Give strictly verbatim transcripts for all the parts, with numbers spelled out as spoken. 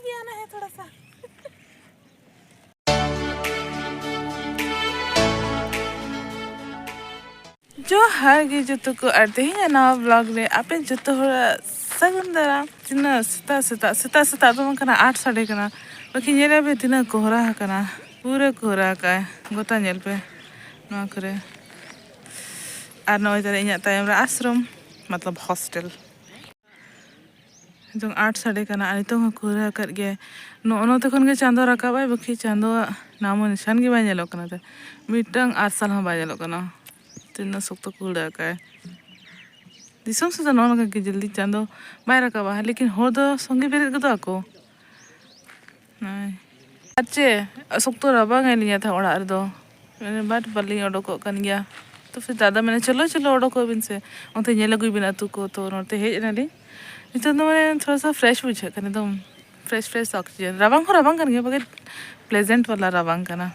ᱜᱮᱭᱟ ᱱᱟ ᱦᱮᱸ ᱛᱷᱚᱲᱟ ᱥᱟ᱾ ᱡᱚᱦᱟᱨ ᱜᱮ ᱡᱚᱛᱚ ᱠᱚ, ᱟᱨ ᱛᱮᱦᱮᱧᱟᱜ ᱱᱟᱣᱟ ᱵᱞᱚᱜ ᱨᱮ ᱟᱯᱮ ᱡᱚᱛᱚ ᱦᱚᱲᱟᱜ ᱥᱟᱹᱜᱩᱱ ᱫᱟᱨᱟᱢ᱾ ᱛᱤᱱᱟᱹᱜ ᱥᱮᱛᱟᱜ ᱥᱮᱛᱟᱜ, ᱥᱮᱛᱟᱜ ᱥᱮᱛᱟᱜ ᱫᱚ ᱵᱟᱝ ᱠᱟᱱᱟ, ᱟᱴ ᱥᱟᱰᱮ ᱠᱟᱱᱟ, ᱵᱟᱠᱤ ᱧᱮᱞᱮ ᱯᱮ ᱛᱤᱱᱟᱹᱜ ᱠᱚᱦᱨᱟ ᱟᱠᱟᱱᱟ, ᱯᱩᱨᱟᱹ ᱠᱚᱦᱨᱟ ᱟᱠᱟᱭ, ᱜᱚᱴᱟ ᱧᱮᱞ ᱯᱮ ᱱᱚᱣᱟ ᱠᱚᱨᱮ᱾ ᱟᱨ ᱱᱚᱜᱼᱚᱭ ᱛᱟᱦᱞᱮ ᱤᱧᱟᱹᱜ ᱛᱟᱭᱚᱢ ᱨᱮ ᱟᱥᱨᱚᱢ, ᱢᱚᱛᱞᱚᱵ ᱦᱚᱥᱴᱮᱞ᱾ ᱱᱤᱛᱚᱝ ᱟᱴ ᱥᱟᱰᱮ ᱠᱟᱱᱟ ᱟᱨ ᱱᱤᱛᱚᱝ ᱦᱚᱸ ᱠᱩᱦᱨᱟᱹ ᱟᱠᱟᱫ ᱜᱮᱭᱟᱭ᱾ ᱱᱚᱜᱼᱚ ᱱᱚᱛᱮ ᱠᱷᱚᱱ ᱜᱮ ᱪᱟᱸᱫᱚ ᱨᱟᱠᱟᱵ ᱟᱭ, ᱵᱟᱹᱠᱤ ᱪᱟᱸᱫᱚᱣᱟᱜ ᱱᱟᱢᱚ ᱱᱤᱥᱟᱱ ᱜᱮ ᱵᱟᱭ ᱧᱮᱞᱚᱜ ᱠᱟᱱᱟ᱾ ᱛᱮ ᱢᱤᱫᱴᱟᱝ ᱟᱨᱥᱟᱞ ᱦᱚᱸ ᱵᱟᱭ ᱧᱮᱞᱚᱜ ᱠᱟᱱᱟ᱾ ᱛᱤᱱᱟᱹᱜ ᱥᱚᱠᱛᱚ ᱠᱩᱦᱲᱟᱹ ᱟᱠᱟᱭ᱾ ᱫᱤᱥᱚᱢ ᱥᱮᱫ ᱫᱚ ᱱᱚᱜᱼᱚ ᱱᱚᱝᱠᱟ ᱜᱮ ᱡᱚᱞᱫᱤ ᱪᱟᱸᱫᱚ ᱵᱟᱭ ᱨᱟᱠᱟᱵᱟ, ᱞᱮᱠᱤᱱ ᱦᱚᱲ ᱫᱚ ᱥᱚᱸᱜᱮ ᱵᱮᱨᱮᱫ ᱜᱚᱫᱚᱜ ᱟᱠᱚ᱾ ᱦᱳᱭ᱾ ᱟᱨ ᱪᱮᱫ ᱥᱚᱠᱛᱚ ᱨᱟᱵᱟᱝ ᱮ ᱞᱤᱧᱟ ᱛᱟᱦᱮᱸ ᱚᱲᱟᱜ ᱨᱮᱫᱚ᱾ ᱢᱟᱱᱮ, but ᱵᱟᱹᱞᱤᱧ ᱚᱰᱚᱠᱚᱜ ᱠᱟᱱ ᱜᱮᱭᱟ᱾ ᱛᱚ ᱯᱷᱤᱨ ᱫᱟᱫᱟ ᱢᱮᱱᱟ, "ᱪᱚᱞᱚ, ᱪᱚᱞᱚ, ᱚᱰᱚᱠᱚᱜ ᱵᱤᱱ ᱥᱮ, ᱚᱱᱛᱮ ᱧᱮᱞ ᱟᱹᱜᱩᱭ ᱵᱤᱱ ᱟᱹᱛᱩ ᱠᱚ᱾" ᱛᱚ ᱱᱚᱛᱮ ᱦᱮᱡ ᱮᱱᱟᱞᱤᱧ᱾ ᱱᱤᱛᱚᱜ ᱫᱚ ᱢᱟᱱᱮ ᱛᱷᱚᱲᱟ ᱥᱟ fresh ᱵᱩᱡᱷᱟᱹᱜ ᱠᱟᱱᱟ, ᱮᱠᱫᱚᱢ fresh fresh oxygen᱾ ᱨᱟᱵᱟᱝ ᱦᱚᱸ ᱨᱟᱵᱟᱝ ᱠᱟᱱ ᱜᱮᱭᱟ, ᱵᱟᱠᱤ pleasant ᱵᱟᱞᱟ ᱨᱟᱵᱟᱝ ᱠᱟᱱᱟ᱾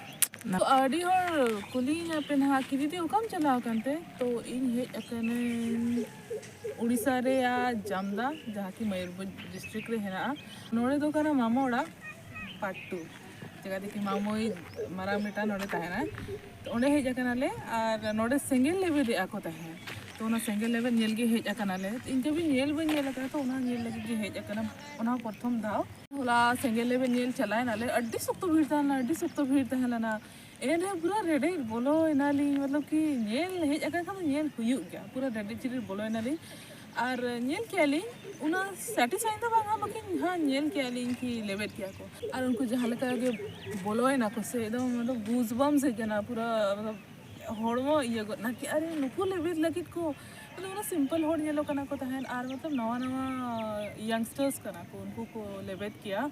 ᱛᱚ ᱟᱹᱰᱤ ᱦᱚᱲ ᱠᱩᱞᱤᱭᱤᱧᱟ ᱯᱮ ᱱᱟᱦᱟᱜ ᱠᱤ, "ᱫᱤᱫᱤ, ᱚᱠᱟᱢ ᱪᱟᱞᱟᱣ ᱟᱠᱟᱱ ᱛᱮ?" ᱛᱚ ᱤᱧ ᱦᱮᱡ ᱟᱠᱟᱱᱟᱹᱧ ᱩᱲᱤᱥᱥᱟ ᱨᱮᱭᱟᱜ ᱡᱟᱢᱫᱟ, ᱡᱟᱦᱟᱸ ᱠᱤ ᱢᱚᱭᱩᱨᱵᱷᱚᱸᱡᱽ district ᱨᱮ ᱦᱮᱱᱟᱜᱼᱟ᱾ ᱱᱚᱰᱮ ᱫᱚ ᱠᱟᱱᱟ ᱢᱟᱢᱟ ᱚᱲᱟᱜ᱾ Part two᱾ ᱪᱮᱠᱟ ᱛᱮᱠᱤ ᱢᱟᱢᱚᱭ ᱢᱟᱨᱟᱝ ᱵᱮᱴᱟ ᱱᱚᱰᱮ ᱛᱟᱦᱮᱱᱟᱭ᱾ ᱛᱚ ᱚᱸᱰᱮ ᱦᱮᱡ ᱟᱠᱟᱱᱟᱞᱮ ᱟᱨ ᱱᱚᱰᱮ ᱥᱮᱸᱜᱮᱞ ᱞᱮᱵᱮᱫᱮᱜᱼᱟ ᱠᱚ ᱛᱟᱦᱮᱸᱫ᱾ ᱛᱚ ᱚᱱᱟ ᱥᱮᱸᱜᱮᱞ ᱞᱮᱵᱮᱫ ᱧᱮᱞ ᱜᱮ ᱦᱮᱡ ᱟᱠᱟᱱᱟᱞᱮ᱾ ᱤᱧ ᱠᱟᱹᱢᱤ ᱧᱮᱞ ᱵᱟᱹᱧ ᱧᱮᱞ ᱟᱠᱟᱫᱟ, ᱛᱚ ᱚᱱᱟ ᱧᱮᱞ ᱞᱟᱹᱜᱤᱫ ᱜᱮ ᱦᱮᱡ ᱟᱠᱟᱱᱟ᱾ ᱚᱱᱟ ᱯᱨᱚᱛᱷᱚᱢ ᱫᱷᱟᱣ᱾ ᱦᱚᱞᱟ ᱥᱮᱸᱜᱮᱞ ᱞᱮᱵᱮᱫ ᱧᱮᱞ ᱪᱟᱞᱟᱣ ᱮᱱᱟᱞᱮ, ᱟᱹᱰᱤ ᱥᱚᱠᱛᱚ ᱵᱷᱤᱲ ᱛᱟᱦᱮᱸ ᱞᱮᱱᱟ, ᱟᱹᱰᱤ ᱥᱚᱠᱛᱚ ᱵᱷᱤᱲ ᱛᱟᱦᱮᱸ ᱞᱮᱱᱟ᱾ ᱮᱱ ᱨᱮᱦᱚᱸ ᱯᱩᱨᱟᱹ ᱨᱮᱰᱮᱡ ᱵᱚᱞᱚ ᱮᱱᱟᱞᱤᱧ, ᱢᱚᱛᱞᱚᱵ ᱠᱤ ᱧᱮᱞ ᱦᱮᱡ ᱟᱠᱟᱱ ᱠᱷᱟᱱ ᱫᱚ ᱧᱮᱞ ᱦᱩᱭᱩᱜ ᱜᱮᱭᱟ᱾ ᱯᱩᱨᱟᱹ ᱨᱮᱰᱮᱡ ᱪᱤᱨᱤᱡ ᱵᱚᱞᱚ ᱮᱱᱟᱞᱤᱧ᱾ ᱟᱨ ᱧᱮᱞ ᱠᱮᱜᱼᱟ ᱞᱤᱧ, ᱩᱱᱟᱹᱜ satisfying ᱫᱚ ᱵᱟᱝᱟ, ᱵᱟᱠᱤ ᱦᱮᱸ, ᱧᱮᱞ ᱠᱮᱜᱼᱟ ᱞᱤᱧ ᱠᱤ ᱞᱮᱵᱮᱫ ᱠᱮᱜᱼᱟ ᱠᱚ᱾ ᱟᱨ ᱩᱱᱠᱩ ᱡᱟᱦᱟᱸ ᱞᱮᱠᱟ ᱜᱮ ᱵᱚᱞᱚᱭᱮᱱᱟ ᱠᱚ ᱥᱮ, ᱮᱠᱫᱚᱢ, ᱮᱠᱫᱚᱢ goosebumps ᱦᱮᱡ ᱮᱱᱟ ᱯᱩᱨᱟᱹ, ᱢᱚᱛᱞᱚᱵ, ᱦᱚᱲᱢᱚ ᱤᱭᱟᱹ ᱜᱚᱫ ᱱᱟ ᱠᱤ, "ᱟᱨᱮ, ᱱᱩᱠᱩ ᱞᱮᱵᱮᱫ ᱞᱟᱹᱜᱤᱫ ᱠᱚ?" ᱢᱟᱱᱮ ᱩᱱᱟᱹᱜ simple ᱦᱚᱲ ᱧᱮᱞᱚᱜ ᱠᱟᱱᱟ ᱠᱚ ᱛᱟᱦᱮᱸᱫ, ᱟᱨ ᱢᱚᱛᱞᱚᱵ ᱱᱟᱣᱟ ᱱᱟᱣᱟ youngsters ᱠᱟᱱᱟ ᱠᱚ, ᱩᱱᱠᱩ ᱠᱚ ᱞᱮᱵᱮᱫ ᱠᱮᱜᱼᱟ᱾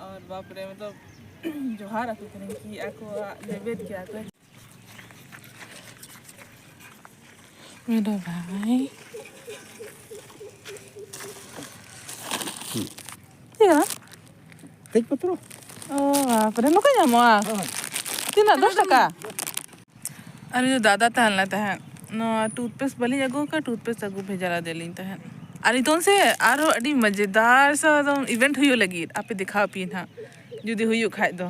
ᱟᱨ ᱵᱟᱯᱨᱮ, ᱢᱚᱛᱞᱚᱵ, ᱡᱚᱦᱟᱨ ᱟᱠᱚ ᱠᱟᱹᱱᱟᱹᱧ ᱠᱤ ᱟᱠᱚᱣᱟᱜ ᱞᱮᱵᱮᱫ ᱠᱮᱜᱼᱟ ᱠᱚ᱾ ᱢᱮᱰᱚ ᱵᱷᱟᱭ᱾ ᱪᱮᱫ ᱠᱟᱱᱟ? ᱛᱮᱡᱽ ᱯᱚᱛᱨᱚ᱾ ᱚ, ᱵᱟᱯᱨᱮ, ᱱᱚᱝᱠᱟ ᱧᱟᱢᱚᱜᱼᱟ? ᱦᱳᱭ᱾ ᱛᱤᱱᱟᱹᱜ, ᱫᱚᱥ ᱴᱟᱠᱟ? ᱟᱨ ᱩᱱᱤ ᱫᱚ ᱫᱟᱫᱟ ᱛᱟᱦᱮᱸ ᱞᱮᱱᱟ ᱛᱟᱦᱮᱸᱫ᱾ ᱱᱚᱣᱟ toothpaste ᱵᱟᱹᱞᱤᱧ ᱟᱹᱜᱩ ᱟᱠᱟᱫ, toothpaste ᱟᱹᱜᱩ ᱵᱷᱮᱡᱟ ᱞᱮᱫᱮᱭᱟᱞᱤᱧ ᱛᱟᱦᱮᱸᱫ᱾ ᱟᱨ ᱱᱤᱛᱚᱝ ᱥᱮ ᱟᱨᱦᱚᱸ ᱟᱹᱰᱤ ᱢᱟᱡᱮᱫᱟᱨ ᱥᱮ ᱮᱠᱫᱚᱢ event ᱦᱩᱭᱩᱜ ᱞᱟᱹᱜᱤᱫ, ᱟᱯᱮ ᱫᱮᱠᱷᱟᱣ ᱟᱯᱮ ᱱᱟᱦᱟᱜ, ᱡᱩᱫᱤ ᱦᱩᱭᱩᱜ ᱠᱷᱟᱡ ᱫᱚ᱾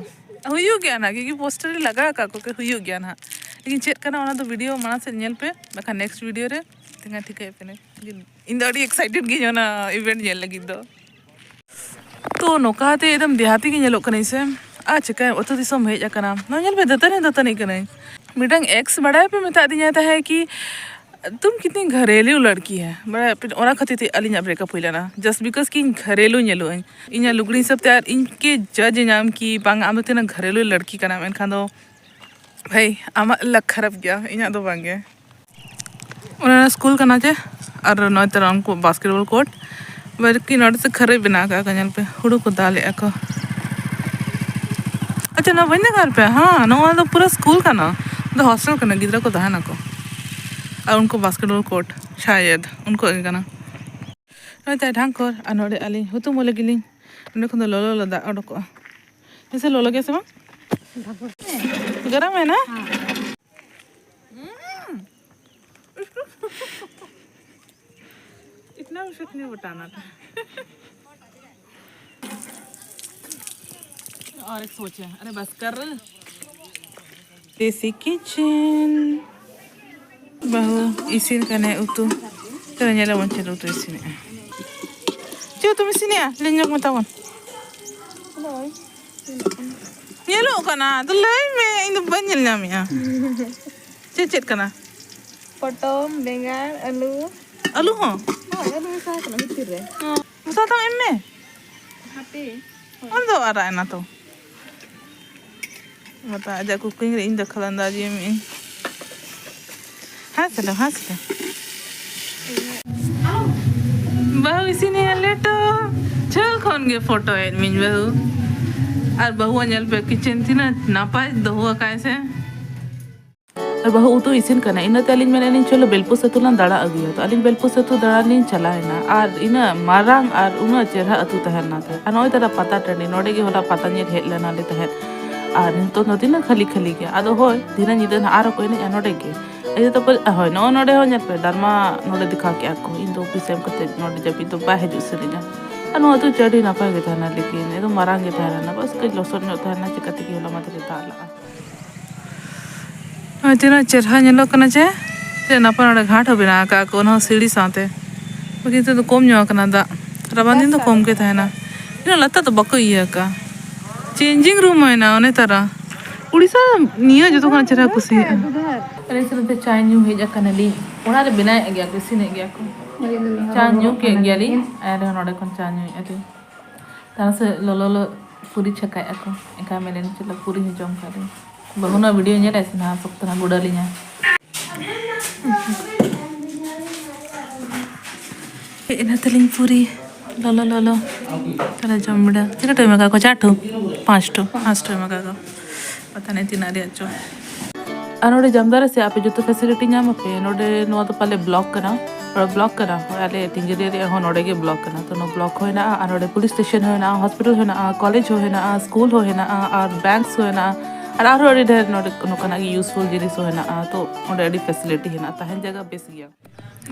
ᱦᱩᱭᱩᱜ ᱜᱮᱭᱟ ᱱᱟᱦᱟᱜ, ᱠᱤᱭᱩᱠᱤ poster ᱨᱮ ᱞᱟᱜᱟᱣ ᱟᱠᱟᱫ ᱠᱚ, ᱦᱩᱭᱩᱜ ᱜᱮᱭᱟ ᱱᱟᱦᱟᱜ᱾ ᱞᱮᱠᱤᱱ ᱪᱮᱫ ᱠᱟᱱᱟ ᱚᱱᱟ ᱫᱚ video ᱢᱟᱲᱟᱝ ᱥᱮᱫ ᱧᱮᱞ ᱯᱮ, ᱵᱟᱠᱷᱟᱱ next video ᱨᱮ ᱛᱮᱸᱜᱟ ᱴᱷᱤᱠᱟᱹᱭ ᱯᱮ᱾ ᱤᱧ ᱫᱚ ᱟᱹᱰᱤ excited ᱜᱤᱭᱟᱹᱧ ᱚᱱᱟ event ᱧᱮᱞ ᱞᱟᱹᱜᱤᱫ ᱫᱚ᱾ ᱛᱚ ᱱᱚᱝᱠᱟ ᱛᱮ ᱮᱠᱫᱚᱢ ᱫᱮᱦᱟᱛᱤ ᱜᱮ ᱧᱮᱞᱚᱜ ᱠᱟᱹᱱᱟᱹᱧ ᱥᱮ᱾ ᱟᱨ ᱪᱤᱠᱟᱹᱭᱟᱢ, ᱟᱹᱛᱩ ᱫᱤᱥᱚᱢ ᱦᱮᱡ ᱟᱠᱟᱱᱟᱢ᱾ ᱱᱚᱣᱟ ᱧᱮᱞ ᱯᱮ, ᱫᱟᱹᱛᱟᱹᱱᱤ ᱫᱟᱹᱛᱟᱹᱱᱤ ᱠᱟᱹᱱᱟᱹᱧ᱾ ᱢᱤᱫᱴᱟᱝ ex ᱵᱟᱲᱟᱭ ᱯᱮ ᱢᱮᱛᱟᱫᱤᱧᱟ ᱛᱟᱦᱮᱸ ᱠᱤ, "ᱛᱩᱢ ᱠᱤᱛᱱᱤ ᱜᱷᱟᱨᱮᱞᱩ ᱞᱟᱲᱠᱤ ᱦᱮ", ᱵᱟᱲᱟᱭ ᱯᱮ, ᱚᱱᱟ ᱠᱷᱟᱹᱛᱤᱨ ᱛᱮ ᱟᱹᱞᱤᱧᱟᱜ breakup ᱦᱩᱭ ᱞᱮᱱᱟ, just because ᱠᱤ ᱤᱧ ᱜᱷᱟᱨᱮᱞᱩ ᱧᱮᱞᱚᱜ ᱟᱹᱧ᱾ ᱤᱧᱟᱹᱜ ᱞᱩᱜᱽᱲᱤ ᱦᱤᱥᱟᱹᱵ ᱛᱮ ᱟᱨ ᱤᱧ ᱠᱮ judge ᱤᱧᱟᱢ ᱠᱤ ᱵᱟᱝ, ᱟᱢ ᱫᱚ ᱛᱤᱱᱟᱹᱜ ᱜᱷᱟᱨᱮᱞᱩ ᱞᱟᱲᱠᱤ ᱠᱟᱱᱟᱢ, ᱮᱱᱠᱷᱟᱱ ᱫᱚ ᱵᱷᱟᱭ, ᱟᱢᱟᱜ luck ᱠᱷᱟᱨᱟᱯ ᱜᱮᱭᱟ, ᱤᱧᱟᱹᱜ ᱫᱚ ᱵᱟᱝ ᱜᱮ᱾ ᱚᱱᱟ ᱥᱠᱩᱞ ᱠᱟᱱᱟ ᱡᱮ, ᱟᱨ ᱱᱚᱜᱼᱚᱭ ᱛᱚᱨᱟ ᱩᱱᱠᱩ basketball court, ᱵᱟᱞᱠᱤ ᱱᱚᱰᱮ ᱥᱮ ᱠᱷᱟᱹᱨᱟᱹᱭ ᱵᱮᱱᱟᱣ ᱠᱟᱜᱼᱟ ᱠᱚ, ᱧᱮᱞ ᱯᱮ, ᱦᱩᱲᱩ ᱠᱚ ᱫᱟᱞᱮᱜᱼᱟ ᱠᱚ᱾ ᱟᱪᱪᱷᱟ, ᱱᱚᱣᱟ ᱵᱟᱹᱧ ᱫᱮᱠᱷᱟᱣ ᱯᱮ? ᱦᱮᱸ, ᱱᱚᱣᱟ ᱫᱚ ᱯᱩᱨᱟᱹ ᱥᱠᱩᱞ ᱠᱟᱱᱟ, ᱱᱚᱣᱟ ᱫᱚ hostel ᱠᱟᱱᱟ, ᱜᱤᱫᱽᱨᱟᱹ ᱠᱚ ᱛᱟᱦᱮᱱᱟᱠᱚ᱾ ᱟᱨ ᱩᱱᱠᱩ basketball court, ᱥᱟᱭᱮᱫ ᱩᱱᱠᱩᱣᱟᱜ ᱜᱮ ᱠᱟᱱᱟ᱾ ᱱᱚᱜᱼᱚᱭ ᱛᱟᱭ ᱰᱷᱟᱝᱠᱚᱨ, ᱟᱨ ᱱᱚᱰᱮ ᱟᱹᱞᱤᱧ ᱦᱩᱛᱩᱢᱚᱜ ᱞᱟᱹᱜᱤᱫ ᱞᱤᱧ, ᱱᱚᱸᱰᱮ ᱠᱷᱚᱱ ᱫᱚ ᱞᱚᱞᱚ ᱞᱚ ᱫᱟᱜ ᱚᱰᱚᱠᱚᱜᱼᱟ᱾ ᱦᱮᱸ ᱥᱮ, ᱞᱚᱞᱚ ᱜᱮᱭᱟ ᱥᱮ ᱵᱟᱝ? ᱜᱚᱨᱚᱢ ᱦᱮ ᱱᱟ? इतना भी शक नहीं बताना था। और एक सोचे, अरे बस कर। Desi kitchen. ᱵᱟᱹᱦᱩ ᱤᱥᱤᱱ ᱠᱟᱱᱟᱭ ᱩᱛᱩ᱾ ᱪᱚᱞᱚ ᱧᱮᱞᱟᱵᱚᱱ ᱪᱮᱫ ᱩᱛᱩ ᱤᱥᱤᱱᱮᱜᱼᱟ᱾ ᱪᱮᱫ ᱩᱛᱩᱢ ᱤᱥᱤᱱᱮᱜᱼᱟ? ᱞᱟᱹᱭ ᱧᱚᱜ ᱢᱮ ᱛᱟᱵᱚᱱ᱾ ᱧᱮᱞᱚᱜ ᱠᱟᱱᱟ, ᱟᱫᱚ ᱞᱟᱹᱭ ᱢᱮ, ᱤᱧ ᱫᱚ ᱵᱟᱹᱧ ᱧᱮᱞ ᱧᱟᱢᱮᱜᱼᱟ᱾ ᱪᱮᱫ ᱪᱮᱫ ᱠᱟᱱᱟ? ᱯᱚᱴᱚᱢ, ᱵᱮᱸᱜᱟᱲ, ᱟᱹᱞᱩ᱾ ᱟᱹᱞᱩ ᱦᱚᱸ? ᱦᱳᱭ, ᱟᱹᱞᱩ ᱢᱮᱥᱟ ᱠᱟᱱᱟ ᱵᱷᱤᱛᱤᱨ ᱨᱮ᱾ ᱚ, ᱢᱮᱥᱟ ᱛᱟᱢ ᱮᱢ ᱢᱮ᱾ ᱦᱟᱯᱮ᱾ ᱟᱢ ᱫᱚ ᱟᱨᱟᱜ ᱮᱱᱟ ᱛᱚ᱾ ᱢᱟᱛᱟ ᱟᱡᱟᱜ cooking ᱨᱮ ᱤᱧ ᱫᱚᱠᱷᱚᱞ ᱟᱱᱫᱟᱡᱤ ᱮᱢᱮᱜᱼᱟᱹᱧ᱾ ᱦᱮᱸ ᱥᱮ ᱞᱚ, ᱦᱮᱸ ᱥᱮ ᱞᱚ᱾ ᱵᱟᱹᱦᱩ ᱤᱥᱤᱱᱮᱜᱼᱟ ᱞᱮᱴᱚ᱾ ᱡᱷᱟᱹᱞ ᱠᱷᱚᱱ ᱜᱮ ᱯᱷᱳᱴᱳᱭᱮᱫ ᱢᱤᱧ ᱵᱟᱹᱦᱩ᱾ ᱟᱨ ᱵᱟᱹᱦᱩᱣᱟᱜ ᱧᱮᱞ ᱯᱮ, kitchen ᱛᱤᱱᱟᱹᱜ ᱱᱟᱯᱟᱭ ᱫᱚᱦᱚ ᱟᱠᱟᱫᱟᱭ ᱥᱮ᱾ ᱟᱨ ᱵᱟᱹᱦᱩ ᱩᱛᱩ ᱤᱥᱤᱱ ᱠᱟᱱᱟ, ᱤᱱᱟᱹᱛᱮ ᱟᱹᱞᱤᱧ ᱢᱮᱱᱮᱫ ᱞᱤᱧ, "ᱪᱚᱞᱚ ᱵᱮᱞᱯᱩᱥ ᱟᱹᱛᱩ ᱞᱟᱝ ᱫᱟᱬᱟ ᱟᱹᱜᱩᱭᱟ᱾" ᱛᱚ ᱟᱹᱞᱤᱧ ᱵᱮᱞᱯᱩᱥ ᱟᱹᱛᱩ ᱫᱟᱬᱟᱱ ᱞᱤᱧ ᱪᱟᱞᱟᱣ ᱮᱱᱟ᱾ ᱟᱨ ᱤᱱᱟᱹᱜ ᱢᱟᱨᱟᱝ ᱟᱨ ᱩᱱᱟᱹᱜ ᱪᱮᱦᱨᱟ ᱟᱹᱛᱩ ᱛᱟᱦᱮᱸ ᱞᱮᱱᱟ ᱛᱟᱦᱮᱸᱫ᱾ ᱟᱨ ᱱᱚᱜᱼᱚᱭ ᱛᱟᱨᱟ ᱯᱟᱛᱟ ᱴᱟᱺᱰᱤ, ᱱᱚᱰᱮ ᱜᱮ ᱦᱚᱞᱟ ᱯᱟᱛᱟ ᱧᱮᱞ ᱦᱮᱡ ᱞᱮᱱᱟ ᱞᱮ ᱛᱟᱦᱮᱸᱫ᱾ ᱟᱨ ᱱᱤᱛᱚᱜ ᱫᱚ ᱛᱤᱱᱟᱹᱜ ᱠᱷᱟᱹᱞᱤ ᱠᱷᱟᱹᱞᱤ ᱜᱮᱭᱟ᱾ ᱟᱫᱚ ᱦᱳᱭ, ᱫᱷᱤᱱᱟᱹᱝ ᱧᱤᱫᱟᱹ ᱱᱟᱦᱟᱜ ᱟᱨᱚ ᱠᱚ ᱮᱱᱮᱡᱼᱟ ᱱᱚᱰᱮ ᱜᱮ᱾ ᱟᱪᱪᱷᱟ, ᱛᱟᱨᱯᱚᱨ ᱦᱳᱭ, ᱱᱚᱜᱼᱚ ᱱᱚᱰᱮ ᱦᱚᱸ ᱧᱮᱞ ᱯᱮ, ᱰᱟᱨᱢᱟ ᱱᱚᱰᱮ ᱫᱮᱠᱷᱟᱣ ᱠᱮᱜᱼᱟ ᱠᱚ᱾ ᱤᱧ ᱫᱚ ᱚᱯᱷᱤᱥ ᱮᱢ ᱠᱟᱛᱮ ᱱᱚᱰᱮ ᱡᱟᱹᱯᱤᱫ ᱫᱚ ᱵᱟᱭ ᱦᱤᱡᱩᱜ ᱥᱟᱱᱟᱧᱟ᱾ ᱟᱨ ᱱᱚᱣᱟ ᱫᱚ ᱟᱹᱰᱤ ᱱᱟᱯᱟᱭ ᱜᱮ ᱛᱟᱦᱮᱱᱟ, ᱞᱮᱠᱤᱱ ᱮᱠᱫᱚᱢ ᱢᱟᱨᱟᱝ ᱜᱮ ᱛᱟᱦᱮᱱᱟ, ᱵᱟᱥ ᱠᱟᱹᱡ ᱞᱚᱥᱚᱫ ᱧᱚᱜ ᱛᱟᱦᱮᱱᱟ, ᱪᱤᱠᱟᱹ ᱛᱮᱜᱮ ᱦᱚᱞᱟ ᱢᱟᱫᱷᱮᱨ ᱨᱮ ᱫᱟᱜ ᱞᱟᱜᱼᱟ᱾ ᱟᱨ ᱛᱤᱱᱟᱹᱜ ᱪᱮᱨᱦᱟ ᱧᱮᱞᱚᱜ ᱠᱟᱱᱟ ᱡᱮ, ᱛᱤᱱᱟᱹᱜ ᱱᱟᱯᱟᱭ ᱱᱚᱰᱮ ᱜᱷᱟᱴ ᱦᱚᱸ ᱵᱮᱱᱟᱣ ᱟᱠᱟᱫ ᱠᱚ, ᱚᱱᱟ ᱦᱚᱸ ᱥᱤᱲᱤ ᱥᱟᱶᱛᱮ᱾ ᱵᱟᱠᱤ ᱱᱤᱛᱚᱜ ᱫᱚ ᱠᱚᱢ ᱧᱚᱜ ᱟᱠᱟᱱᱟ ᱫᱟᱜ, ᱨᱟᱵᱟᱝ ᱫᱤᱱ ᱫᱚ ᱠᱚᱢ ᱜᱮ ᱛᱟᱦᱮᱱᱟ᱾ ᱤᱱᱟᱹᱜ ᱞᱟᱛᱟᱨ ᱫᱚ ᱵᱟᱠᱚ ᱤᱭᱟᱹ ᱟᱠᱟᱫᱼᱟ, ᱪᱮᱧᱡᱤᱝ ᱨᱩᱢ ᱦᱚᱸ ᱦᱮᱱᱟᱜᱼᱟ ᱚᱱᱮ ᱛᱟᱨᱟ᱾ ᱩᱲᱤᱥᱥᱟ ᱱᱤᱭᱟᱹ ᱡᱚᱛᱚ ᱠᱷᱚᱱᱟᱜ ᱪᱮᱨᱦᱟ ᱠᱩᱥᱤᱭᱟᱜᱼᱟ᱾ ᱟᱞᱮ ᱥᱮᱫ ᱱᱚᱛᱮ ᱪᱟ ᱧᱩ ᱦᱮᱡ ᱟᱠᱟᱱᱟᱞᱤᱧ᱾ ᱚᱲᱟᱜ ᱨᱮ ᱵᱮᱱᱟᱣᱮᱫ ᱜᱮᱭᱟ ᱠᱚ, ᱤᱥᱤᱱᱮᱫ ᱜᱮᱭᱟ ᱠᱚ᱾ ᱪᱟ ᱧᱩ ᱠᱮᱫ ᱜᱮᱭᱟᱞᱤᱧ, ᱟᱨ ᱱᱚᱰᱮ ᱠᱷᱚᱱ ᱪᱟ ᱧᱩᱭᱮᱫᱼᱟ ᱞᱤᱧ᱾ ᱛᱟᱨᱟ ᱥᱮᱫ ᱞᱚᱞᱚ ᱞᱚᱞᱚ ᱯᱩᱨᱤ ᱪᱷᱟᱠᱟᱭᱮᱫᱼᱟ ᱠᱚ, ᱮᱱᱠᱷᱟᱱ ᱢᱮᱱᱮᱫ ᱪᱮᱫ ᱯᱩᱨᱤ ᱦᱚᱸ ᱡᱚᱢ ᱠᱟᱜ ᱞᱤᱧ᱾ ᱵᱟᱹᱦᱩ ᱱᱚᱣᱟ ᱵᱷᱤᱰᱤᱭᱳ ᱧᱮᱞᱟᱭ ᱥᱮ ᱱᱟᱦᱟᱜ ᱥᱚᱠᱛᱚ ᱱᱟᱦᱟᱜ ᱜᱩᱰᱟᱹ ᱞᱤᱧᱟ᱾ ᱦᱮᱡ ᱮᱱᱟ ᱛᱟᱹᱞᱤᱧ ᱯᱩᱨᱤ ᱞᱚᱞᱚ ᱞᱚᱞᱚ᱾ ᱛᱟᱦᱞᱮ ᱡᱚᱢ ᱵᱮᱲᱟ ᱛᱤᱱᱟᱹᱜ ᱴᱟᱭᱤᱢ ᱮᱢ ᱠᱟᱜ ᱠᱚᱣᱟ? ᱪᱟᱨ ᱴᱩ ᱯᱟᱸᱪ ᱴᱩ ᱯᱟᱸᱪ ᱴᱩ ᱮᱢ ᱠᱟᱜ ᱠᱚᱣᱟ᱾ ᱯᱟᱛᱟ ᱱᱮ ᱛᱤᱱᱟᱹᱜ ᱨᱮᱭᱟᱜ ᱪᱚ᱾ ᱟᱨ ᱱᱚᱰᱮ ᱡᱟᱢᱫᱟ ᱨᱮ ᱥᱮ ᱟᱯᱮ ᱡᱚᱛᱚ ᱯᱷᱮᱥᱤᱞᱤᱴᱤ ᱧᱟᱢ ᱟᱯᱮ ᱱᱚᱰᱮ? ᱱᱚᱣᱟ ᱫᱚ ᱯᱟᱞᱮ ᱵᱞᱚᱠ ᱠᱟᱱᱟ, ᱱᱚᱰᱮ ᱵᱞᱚᱠ ᱠᱟᱱᱟ᱾ ᱦᱳᱭ, ᱟᱞᱮ ᱴᱤᱝᱜᱟᱹᱨᱤᱭᱟᱹ ᱨᱮᱭᱟᱜ ᱦᱚᱸ ᱱᱚᱰᱮ ᱜᱮ ᱵᱞᱚᱠ ᱠᱟᱱᱟ᱾ ᱛᱚ ᱱᱚᱣᱟ ᱵᱞᱚᱠ ᱦᱚᱸ ᱦᱮᱱᱟᱜᱼᱟ, ᱟᱨ ᱱᱚᱰᱮ ᱯᱩᱞᱤᱥ ᱥᱴᱮᱥᱚᱱ ᱦᱚᱸ ᱦᱮᱱᱟᱜᱼᱟ, ᱦᱚᱥᱯᱤᱴᱟᱞ ᱦᱚᱸ ᱦᱮᱱᱟᱜᱼᱟ, ᱠᱚᱞᱮᱡᱽ ᱦᱚᱸ ᱦᱮᱱᱟᱜᱼᱟ, ᱥᱠᱩᱞ ᱦᱚᱸ ᱦᱮᱱᱟᱜᱼᱟ, ᱟᱨ ᱵᱮᱝᱠᱥ ᱦᱚᱸ ᱦᱮᱱᱟᱜᱼᱟ, ᱟᱨ ᱟᱨᱦᱚᱸ ᱟᱹᱰᱤ ᱰᱷᱮᱨ ᱱᱚᱰᱮ ᱱᱚᱝᱠᱟᱱᱟᱜ ᱜᱮ ᱤᱭᱩᱡᱽᱯᱷᱩᱞ ᱡᱤᱱᱤᱥ ᱦᱚᱸ ᱦᱮᱱᱟᱜᱼᱟ᱾ ᱛᱚ ᱚᱸᱰᱮ ᱟᱹᱰᱤ ᱯᱷᱮᱥᱤᱞᱤᱴᱤ ᱦᱮᱱᱟᱜᱼᱟ, ᱛᱟᱦᱮᱱ ᱡᱟᱭᱜᱟ ᱵᱮᱥ ᱜᱮᱭᱟ᱾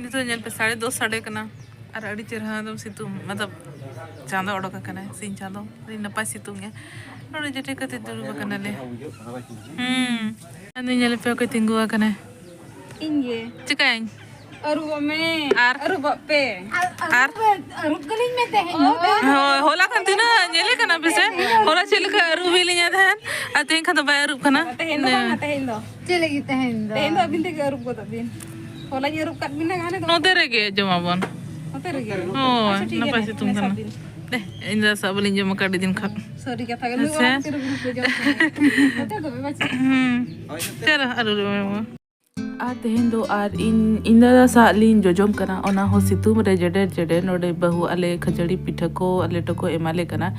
ᱱᱤᱛᱚᱜ ᱧᱮᱞ ᱯᱮ, ᱥᱟᱲᱮ ᱫᱚᱥ ᱥᱟᱰᱮ ᱠᱟᱱᱟ ᱟᱨ ᱟᱹᱰᱤ ᱪᱮᱨᱦᱟ ᱮᱠᱫᱚᱢ ᱥᱤᱛᱩᱝ, ᱢᱚᱛᱞᱚᱵ ᱪᱟᱸᱫᱚ ᱚᱰᱚᱠ ᱟᱠᱟᱱᱟᱭ, ᱥᱤᱧ ᱪᱟᱸᱫᱚ, ᱟᱹᱰᱤ ᱱᱟᱯᱟᱭ ᱥᱤᱛᱩᱝ ᱮ᱾ ᱱᱚᱰᱮ ᱡᱮᱴᱮ ᱠᱟᱛᱮ ᱫᱩᱲᱩᱵ ᱟᱠᱟᱱᱟᱞᱮ᱾ ᱦᱩᱸ, ᱟᱫᱚ ᱧᱮᱞ ᱯᱮ, ᱚᱠᱚᱭ ᱛᱤᱸᱜᱩ ᱟᱠᱟᱱᱟᱭ᱾ ᱤᱧ ᱜᱮ᱾ ᱪᱤᱠᱟᱹᱭᱟᱹᱧ? ᱟᱹᱨᱩᱵᱚᱜ ᱢᱮ᱾ ᱟᱨ? ᱟᱹᱨᱩᱵᱚᱜ ᱯᱮ᱾ ᱟᱨ? ᱟᱹᱨᱩᱵ ᱠᱟᱹᱞᱤᱧ ᱢᱮ ᱛᱮᱦᱮᱧ ᱫᱚ᱾ ᱦᱳᱭ, ᱦᱚᱞᱟ ᱠᱷᱚᱱ ᱛᱤᱱᱟᱹᱜ ᱧᱮᱞᱮ ᱠᱟᱱᱟ ᱯᱮᱥᱮ? ᱦᱚᱞᱟ ᱪᱮᱫ ᱞᱮᱠᱟ ᱟᱹᱨᱩᱵ ᱦᱩᱭ ᱞᱤᱧᱟ ᱛᱟᱦᱮᱸᱱ, ᱟᱨ ᱛᱮᱦᱮᱧ ᱠᱷᱟᱱ ᱫᱚ ᱵᱟᱭ ᱟᱹᱨᱩᱵ ᱠᱟᱱᱟ᱾ ᱛᱮᱦᱮᱧ ᱫᱚ ᱵᱟᱝᱟ, ᱛᱮᱦᱮᱧ ᱫᱚ᱾ ᱪᱮᱫ ᱞᱟᱹᱜᱤᱫ ᱛᱮᱦᱮᱧ ᱫᱚ? ᱛᱮᱦᱮᱧ ᱫᱚ ᱟᱹᱵᱤᱱ ᱛᱮᱜᱮ ᱟᱹᱨᱩᱵ ᱜᱚᱫᱚᱜ ᱵᱤᱱ᱾ ᱦᱚᱞᱟᱧ ᱟᱹᱨᱩᱵ ᱠᱟᱫ ᱵᱤᱱᱟ, ᱦᱟᱱᱮ ᱫᱚ᱾ ᱱᱚᱛᱮ ᱨᱮᱜᱮ ᱡᱚᱢᱟᱵᱚᱱ᱾ ᱱᱚᱛᱮ ᱨᱮᱜᱮ? ᱦᱳᱭ, ᱟᱪᱪᱷᱟ, ᱴᱷᱤᱠ ᱜᱮᱭᱟ, ᱱᱟᱯᱟᱭ ᱥᱤᱛᱩᱝ ᱢᱮᱥᱟ ᱠᱟᱱᱟ᱾ ᱵᱤᱱ᱾ ᱫᱮ, ᱤᱧ ᱫᱚ ᱥᱟᱵ ᱵᱟᱹᱞᱤᱧ ᱡᱚᱢ ᱟᱠᱟᱫ ᱟᱹᱰᱤ ᱫᱤᱱ ᱠᱷᱚᱱ᱾ ᱥᱟᱹᱨᱤ ᱠᱟᱛᱷᱟ ᱜᱮ, ᱦᱮᱸ ᱱᱩᱭ ᱥᱮ? ᱚᱲᱟᱜ ᱵᱷᱤᱛᱤᱨ ᱨᱮ ᱵᱩᱞᱩ ᱯᱮ ᱡᱚᱢ ᱠᱟᱱᱟ᱾ ᱦᱩᱸ᱾ ᱱᱚᱛᱮ ᱫᱚ ᱵᱮᱵᱟᱹᱲᱤᱡ᱾ ᱦᱩᱸ᱾ ᱪᱚᱞᱚ, ᱟᱹᱨᱩᱵ ᱨᱩᱣᱟᱹᱲ ᱢᱮ᱾ ᱟᱨ ᱛᱮᱦᱮᱧ ᱫᱚ ᱟᱨ ᱤᱧ, ᱤᱧ ᱫᱟᱫᱟ ᱥᱟᱶ ᱞᱤᱧ ᱡᱚᱡᱚᱢ ᱠᱟᱱᱟ, ᱚᱱᱟ ᱦᱚᱸ ᱥᱤᱛᱩᱝ ᱨᱮ ᱡᱮᱰᱮᱨ ᱡᱮᱰᱮᱨ᱾ ᱱᱚᱰᱮ ᱵᱟᱹᱦᱩ ᱟᱞᱮ ᱠᱷᱟᱹᱡᱟᱹᱲᱤ ᱯᱤᱴᱷᱟᱹ ᱠᱚ, ᱞᱮᱴᱚ ᱠᱚ ᱮᱢᱟᱞᱮ ᱠᱟᱱᱟ᱾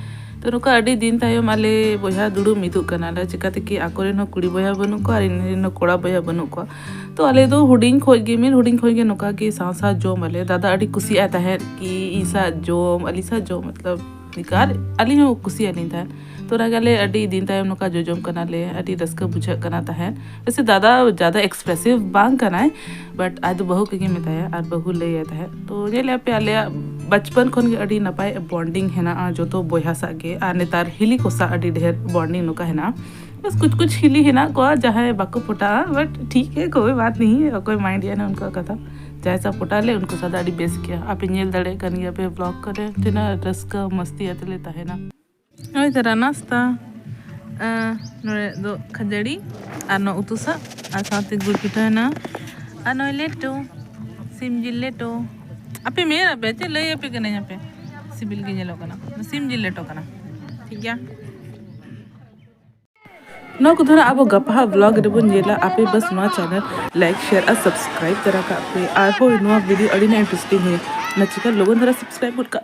ᱛᱚ, ᱱᱚᱝᱠᱟ ᱟᱹᱰᱤ ᱫᱤᱱ ᱛᱟᱭᱚᱢ ᱟᱞᱮ ᱵᱚᱭᱦᱟ ᱫᱩᱲᱩᱵ ᱢᱤᱫᱚᱜ ᱠᱟᱱᱟᱞᱮ, ᱪᱤᱠᱟᱹ ᱛᱮᱠᱤ ᱟᱠᱚ ᱨᱮᱱ ᱦᱚᱸ ᱠᱩᱲᱤ ᱵᱚᱭᱦᱟ ᱵᱟᱹᱱᱩᱜ ᱠᱚᱣᱟ ᱟᱨ ᱤᱧ ᱨᱮᱱ ᱦᱚᱸ ᱠᱚᱲᱟ ᱵᱚᱭᱦᱟ ᱵᱟᱹᱱᱩᱜ ᱠᱚᱣᱟ᱾ ᱛᱚ, ᱟᱞᱮ ᱫᱚ ᱦᱩᱰᱤᱧ ᱠᱷᱚᱡ ᱜᱮ, ᱢᱤᱫ ᱦᱩᱰᱤᱧ ᱠᱷᱚᱡ ᱜᱮ ᱱᱚᱝᱠᱟ ᱜᱮ ᱥᱟᱶ ᱥᱟᱶ ᱡᱚᱢ ᱟᱞᱮ᱾ ᱫᱟᱫᱟ ᱟᱹᱰᱤ ᱠᱩᱥᱤᱭᱟᱜ ᱛᱟᱦᱮᱸᱫ ᱠᱤ ᱤᱧ ᱥᱟᱶ ᱡᱚᱢ, ᱟᱹᱞᱤᱧ ᱥᱟᱶ ᱡᱚᱢ, ᱢᱚᱛᱞᱚᱵ, ᱟᱨ ᱟᱹᱞᱤᱧ ᱦᱚᱸ ᱠᱩᱥᱤᱭᱟᱞᱤᱧ ᱛᱟᱦᱮᱸᱫ᱾ ᱛᱚ ᱚᱱᱟ ᱜᱮ ᱟᱞᱮ ᱟᱹᱰᱤ ᱫᱤᱱ ᱛᱟᱭᱚᱢ ᱱᱚᱝᱠᱟ ᱡᱚᱡᱚᱢ ᱠᱟᱱᱟᱞᱮ, ᱟᱹᱰᱤ ᱨᱟᱹᱥᱠᱟᱹ ᱵᱩᱡᱷᱟᱹᱜ ᱠᱟᱱᱟ ᱛᱟᱦᱮᱸᱫ᱾ ᱵᱮᱥᱮ ᱫᱟᱫᱟ ᱡᱟᱫᱟ expressive ᱵᱟᱝ ᱠᱟᱱᱟᱭ, but ᱟᱡ ᱫᱚ ᱵᱟᱹᱦᱩ ᱠᱚᱜᱮ ᱢᱮᱛᱟᱭᱟ ᱟᱨ ᱵᱟᱹᱦᱩ ᱞᱟᱹᱭᱟᱭ ᱛᱟᱦᱮᱸᱫ᱾ ᱛᱚ ᱧᱮᱞᱮᱫ ᱯᱮ, ᱟᱞᱮᱭᱟᱜ ᱵᱟᱪᱯᱚᱱ ᱠᱷᱚᱱ ᱜᱮ ᱟᱹᱰᱤ ᱱᱟᱯᱟᱭ bonding ᱦᱮᱱᱟᱜᱼᱟ ᱡᱚᱛᱚ ᱵᱚᱭᱦᱟ ᱥᱟᱜ ᱜᱮ, ᱟᱨ ᱱᱮᱛᱟᱨ ᱦᱤᱞᱤ ᱠᱚ ᱥᱟᱜ ᱟᱹᱰᱤ ᱰᱷᱮᱨ bonding ᱱᱚᱝᱠᱟ ᱦᱮᱱᱟᱜᱼᱟ᱾ ᱵᱟᱥ ᱠᱩᱪ ᱠᱩᱪ ᱦᱤᱞᱤ ᱦᱮᱱᱟᱜ ᱠᱚᱣᱟ ᱡᱟᱦᱟᱸᱭ ᱵᱟᱠᱚ ᱯᱚᱴᱟᱜᱼᱟ, but ᱴᱷᱤᱠ ᱜᱮ, ᱠᱳᱭ ᱵᱟᱛ ᱱᱟᱦᱤ, ᱚᱠᱚᱭ mind ᱮᱭᱟ ᱱᱟ ᱩᱱᱠᱩᱣᱟᱜ ᱠᱟᱛᱷᱟ᱾ ᱡᱟᱦᱟᱸᱭ ᱥᱟᱶ ᱯᱚᱴᱟᱣ ᱞᱮ ᱩᱱᱠᱩ ᱥᱟᱶ ᱫᱚ ᱟᱹᱰᱤ ᱵᱮᱥ ᱜᱮᱭᱟ᱾ ᱟᱯᱮ ᱧᱮᱞ ᱫᱟᱲᱮᱭᱟᱜ ᱠᱟᱱ ᱜᱮᱭᱟ ᱯᱮ vlog ᱠᱚᱨᱮ ᱛᱤᱱᱟᱹᱜ ᱨᱟᱹᱥᱠᱟᱹ ᱢᱟᱹᱥᱛᱤ ᱟᱛᱮ ᱞᱮ ᱛᱟᱦᱮᱱᱟ᱾ ᱱᱚᱜᱼᱚᱭ ᱛᱟᱨᱟ ᱱᱟᱥᱛᱟ, ᱟᱸ, ᱱᱚᱰᱮ ᱫᱚ ᱠᱷᱟᱹᱡᱟᱹᱲᱤ ᱟᱨ ᱱᱚᱣᱟ ᱩᱛᱩ ᱥᱟᱜ ᱟᱨ ᱥᱟᱶᱛᱮ ᱜᱩᱲ ᱯᱤᱴᱷᱟᱹ ᱦᱮᱱᱟᱜᱼᱟ᱾ ᱟᱨ ᱱᱚᱜᱼᱚᱭ ᱞᱮᱴᱚ, ᱥᱤᱢ ᱡᱤᱞ ᱞᱮᱴᱚ᱾ ᱟᱯᱮ ᱢᱮᱱ ᱟᱯᱮ ᱪᱮᱫ ᱞᱟᱹᱭ ᱟᱯᱮ ᱠᱟᱹᱱᱟᱹᱧ ᱟᱯᱮ? ᱥᱤᱵᱤᱞ ᱜᱮ ᱧᱮᱞᱚᱜ ᱠᱟᱱᱟ, ᱥᱤᱢ ᱡᱤᱞ ᱞᱮᱴᱚ ᱠᱟᱱᱟ᱾ ᱴᱷᱤᱠ ᱜᱮᱭᱟ᱾ ᱱᱚᱣᱟ ᱠᱚᱫᱚ ᱱᱟᱜ ᱟᱵᱚ ᱜᱟᱯᱟ ᱦᱟᱸᱜ vlog ᱨᱮᱵᱚᱱ ᱧᱮᱞᱟ᱾ ᱟᱯᱮ ᱵᱟᱥ ᱱᱚᱣᱟ channel like, share ᱟᱨ subscribe ᱛᱟᱨᱟ ᱠᱟᱜ ᱯᱮ᱾ ᱟᱨ ᱦᱳᱭ, ᱱᱚᱣᱟ video ᱟᱹᱰᱤ ᱱᱟᱜ interesting ᱦᱩᱭᱩᱜᱼᱟ, ᱚᱱᱟ ᱪᱤᱠᱟᱹ ᱞᱚᱜᱚᱱ ᱫᱷᱟᱨᱟ subscribe ᱜᱚᱫ ᱠᱟᱜ